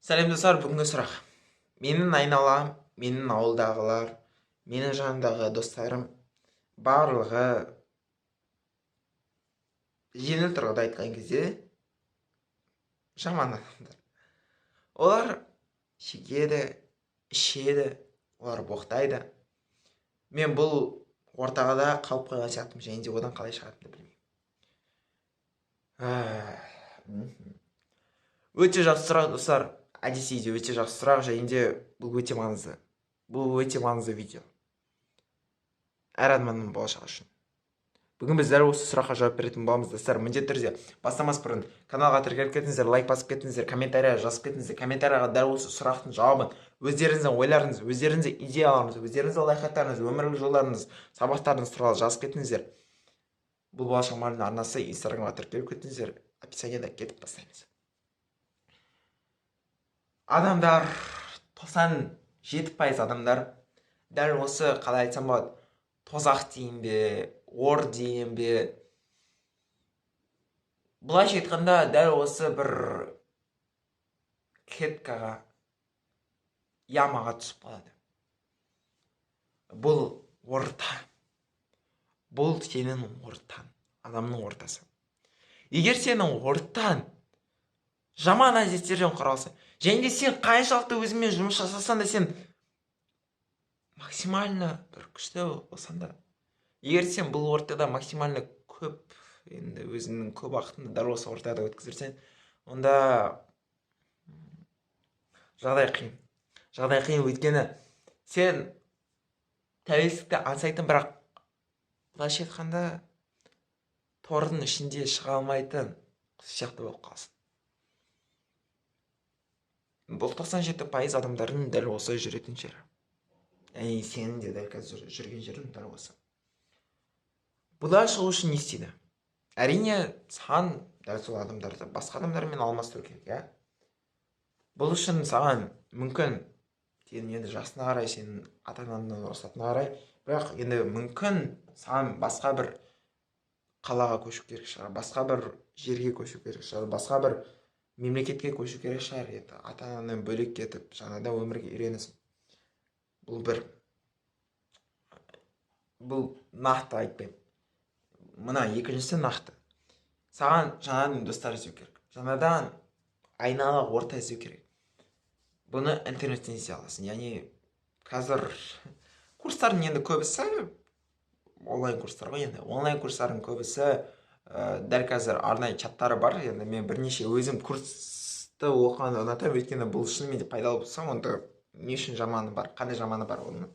Сәлем, достар! Бүгінгі сұрақ: менің айналам, менің ауылдағылар, менің жанымдағы достарым барлығы, жеңіл тұрғыда айтқан кезде, жаман адамдар. Олар шегеді, ішеді, олар боқтайды. Мен бұл ортаға да қалып қойған сияқтымын және де одан қалай шығатынымды білмеймін. Өте жақсы сұрақ, достар. Әдетте де өте жақсы сұрақ және де бұл өте маңызды, бұл өте маңызды видео әр адамның болашағы үшін. Бүгін біз дәл осы сұраққа жауап беретін боламыз, достар. Міндетті түрде бастамас бұрын каналға тіркеліп кетіңіздер, лайк басып кетіңіздер, комментария жазып кетіңіздер. Комментарияға дәл осы сұрақтың жауабын, өздеріңіздің ойларыңыз, өздеріңіздің идеяларыңыз, өздеріңіздің лайфхактарыңыз, өмірлік жолдарыңыз, сабақтарыңыз туралы жазып кетіңіздер. Бұл Болашақ мұғалімнің арнасы. Инстаграмға тіркеліп кетіңіздер, описаниеда. Кетіп бастаймыз. Адамдар, 97% адамдар дәл осы, қалай айтсам болады, тозақ дейін бе, ор дейін бе, былайша айтқанда, дәл осы бір клеткаға, ямаға түсіп қалады. Бұл орта, бұл сенің ортаң, адамның ортасы. Егер сенің ортаң жаман әдеттерден құралса және де сен қаншалықты өзіңмен жұмыс жасасаң да, сен максимально бір күшті болсаң да, егер сен бұл ортада максимально көп, енді өзіңнің көп уақытыңды дәл осы ортада өткізсең, онда жағдай қиын, жағдай қиын. Өйткені сен тәуелсіздікті аңсайтын, бірақ былайша айтқанда, тордың ішінде шыға алмайтын құс сияқты болып қаласың. Бұл 97% адамдардың дәл осы жүретін жері, яғни сенің де дәл қазір жүрген жерің дәл осы. Бұдан шығу үшін не істейді? Әрине, саған дәл сол адамдарды басқа адамдармен алмастыру керек, иә. Бұл үшін саған мүмкін, сенің енді жасына қарай, сенің ата анаңның рұқсатына қарай, бірақ енді мүмкін саған басқа бір қалаға көшу керек шығар, басқа бір жерге көшу керек шығар, басқа бір мемлекетке көшу керек шығар. Енді ата анаңнан бөлек кетіп, жаңадан өмірге үйренесің. Бұл бір, бұл нақты айтпаймын. Мына екіншісі нақты: саған жаңадан достар іздеу керек, жаңадан айнала, орта іздеу керек. Бұны интернеттен іздей аласың, яғни қазір курстардың енді көбісі онлайн курстар ғой. Енді онлайн курстардың көбісі дәл қазір арнайы чаттары бар. Енді мен бірнеше өзім курсты оқығанды ұнатамын, өйткені бұл шынымен де пайдалы болса, онда не үшін жаманы бар, қандай жаманы бар оның?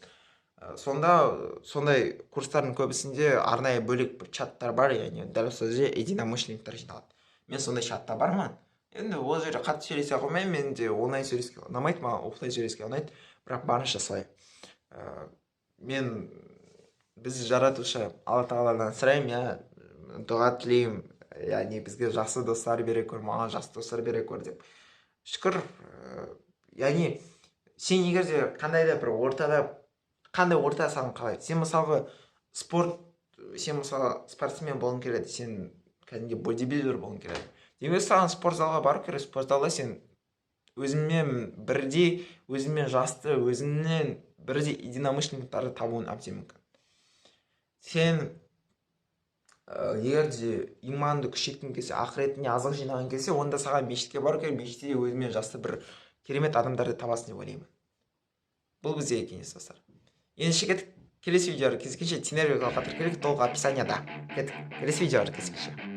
Сонда сондай курстардың көбісінде арнайы бөлек бір чаттар бар, яғни дәл сол жерде единомышленниктер жиналады. Мен сондай чатта бармын. Енді ол жерде қатты сөйлесе қоймаймын, мен де онлайн сөйлескен ұнамайды, маған оффлайн сөйлескен ұнайды, бірақ барынша солай. Мен біз жаратушы Алла Тағаладан сұраймын, иә, дұға тілеймін, яғни бізге жақсы достар бере көр, маған жақсы достар бере көр деп. Шүкір. Яғни сен егер де қандай да бір ортада, қандай орта саған қалайды, сен мысалға спорт, сен мысалы спортсмен болғың келеді, сен кәдімгідей бодибилдер болғың келеді, демек саған спорт залға бару керек. Спорт залда сен өзіңмен бірдей, өзіңмен жасты, өзіңнен бірдей единомышленниктарды табуың әбден мүмкін. Сен егер де иманды күшейткің келсе, ақыретіне азық жинағың келсе, онда саған мешітке бару керек. Мешітте де өзіңмен жасты бір керемет адамдарды табасың деп ойлаймын. Бұл бізге кеңес, достар. Ендеше кеттік, келесі видеода кездескенше. Тенербек, тіркеліп, толық описанияда. Кеттік, келесі видеода кездескенше.